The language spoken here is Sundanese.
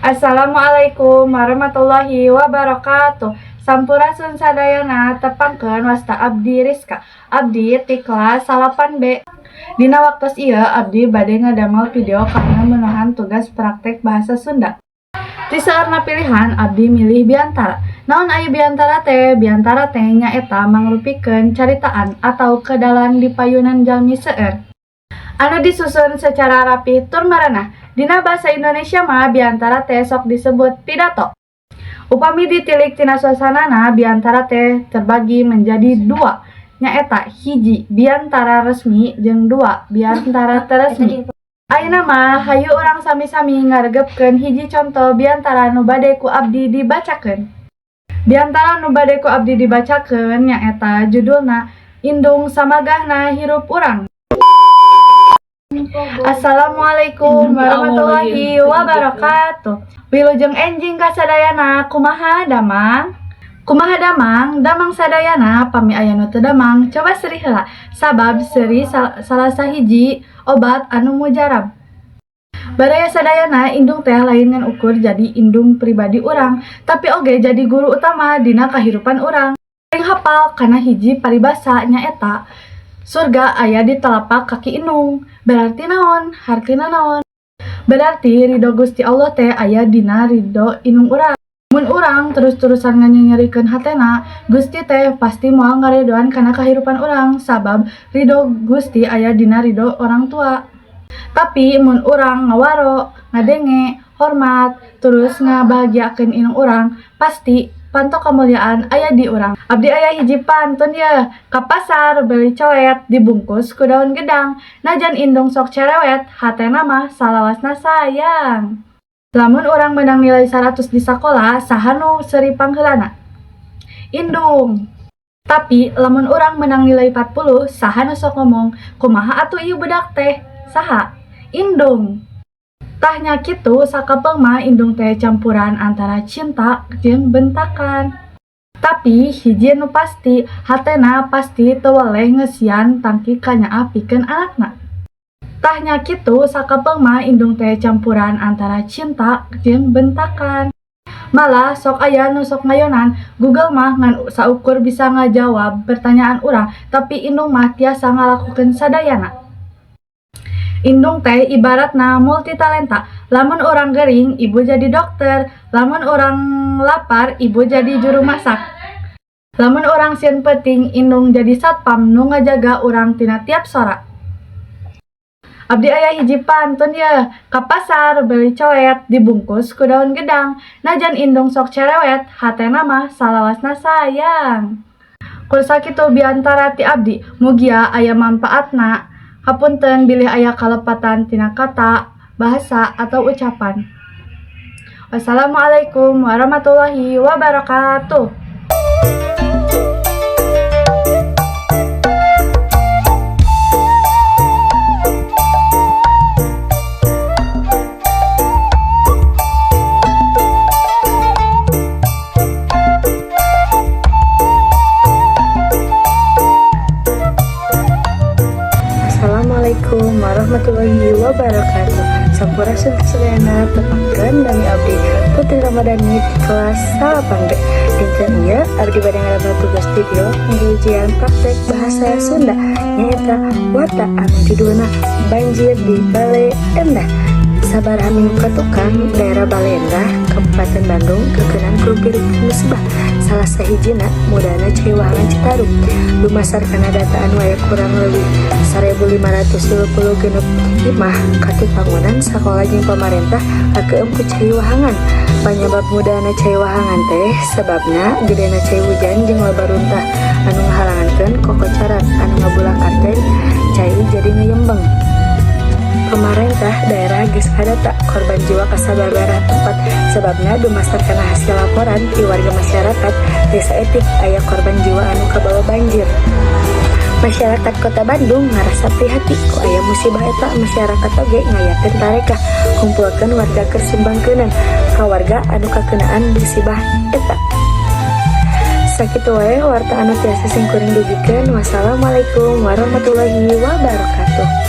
Assalamualaikum warahmatullahi wabarakatuh. Sampurasun sadayana, tepangkeun wasta abdi Rizka. Abdi ti kelas 8B. Dina waktos ieu abdi bade ngadamel video kana menuhan tugas praktek bahasa Sunda. Ti saeurna pilihan, abdi milih biantara. Naon aya biantara teh? Biantara teh nyaeta mangrupikeun caritaan atau kedalan di payunan jalmi seueur anu disusun secara rapi tur merenah. Dina bahasa Indonesia mah biantara teh sok disebut pidato. Upami ditilik tina suasanana, biantara teh terbagi menjadi dua, nyaeta hiji, biantara resmi, jeung dua, biantara teu resmi. Ayeuna mah hayu urang sami-sami ngaregepkeun hiji conto biantara nu bade ku abdi dibacakeun. Biantara nu bade ku abdi dibacakeun nyaeta judulna Indung Samagahna Hirup Urang. Assalamualaikum warahmatullahi wabarakatuh. Wilujeng enjing kasadayana, kumaha damang? Kumaha damang? Damang sadayana. Pami aya nu teu damang, coba seuri heula, sabab seuri salah sahiji obat anu mujarab. Baraya sadayana, indung teh lain ngan ukur jadi indung pribadi urang, tapi oge jadi guru utama dina kahirupan urang. Sing hafal kana hiji paribasa, nyaeta surga aya di telapak kaki indung. Berarti naon? Hartina naon? Berarti ridho Gusti Allah teh aya dina ridho indung urang. Mun urang terus-terusan nganyerikeun hatena Gusti teh, pasti moal ngaridoan kana kahirupan urang, sabab ridho Gusti aya dina ridho orang tua. Tapi mun urang ngawaro, ngadenge, hormat, terus ngabahagiakeun indung urang, pasti panto kemuliaan aya di urang. Abdi aya hiji pantun ye: ka pasar beli coet, dibungkus ku daun gedang, najan indung sok cerewet, hatena mah salawasna sayang. Lamun urang menang nilai 100 di sakola, saha nu seuri pangheulana? Indung. Tapi lamun urang menang nilai 40, saha nu sok ngomong, "Kumaha atuh ieu budak teh?" Saha? Indung. Tah nya kitu, sakapeung mah indung teh campuran antara cinta jeung bentakan. Tapi hiji nu pasti, hatena pasti teu weleh ngeusian tangki kanyaah pikeun anakna. Tah nya kitu, sakapeung mah indung teh campuran antara cinta jeung bentakan. Malah sok aya nu sok ngayonan, Google mah ngan saukur bisa ngajawab pertanyaan urang, tapi indung mah tiasa ngalakukeun sadayana. Indung teh ibaratna multitalenta. Lamun urang gering, ibu jadi dokter. Lamun urang lapar, ibu jadi juru masak. Lamun urang sieun peuting, indung jadi satpam nu ngajaga urang tina tiap sora. Abdi aya hiji pantun ye: ka pasar beli coet, dibungkus ku daun gedang, najan indung sok cerewet, hatena mah salawasna sayang. Ku sakitu biantara ti abdi, mugia aya manfaatna. Hapunten bilih aya kalepatan tina kata, bahasa, atau ucapan. Wassalamualaikum warahmatullahi wabarakatuh. Assalamualaikum warahmatullahi wabarakatuh. Sampurasun sadayana, tepangkeun nami abdi Putri Ramadhani di kelas 8B. Dinten ieu abdi bade ngadamel tugas video kangge ujian praktek bahasa Sunda, nyaeta warta anu judulna Banjir di Baleendah. Sabaraha minggu ka tukang, daerah Baleendah, Kabupaten Bandung, kakeunaan ku rupi-rupi musibah. Salah sahijina mudana cai wahangan Citarum. Dumasar kana data anu aya, kurang leuwih 1526 imah katut bangunan sakola jeung pamarentah kakeum ku cai wahangan. Panyabab mudana cai wahangan teh sababna gedena cai hujan jeung loba runtah anu ngahalangankeun kokocoran anu ngabulakarkeun cai jadi ngeyembeng. Pamarentah daerah geus ngadata korban jiwa ka sababaraha tempat, sababna dumasar kana hasil laporan ti warga masyarakat desa etik aya korban jiwa anu kabawa banjir. Masyarakat Kota Bandung ngarasa prihatin ku aya musibah eta. Masyarakat oge ngayakeun tarekah, kumpulkeun warga keur sumbangkeunan ka warga anu kakeunaan musibah eta. Sakitu wae warta anu tiasa simkuring dugikeun. Wassalamualaikum warahmatullahi wabarakatuh.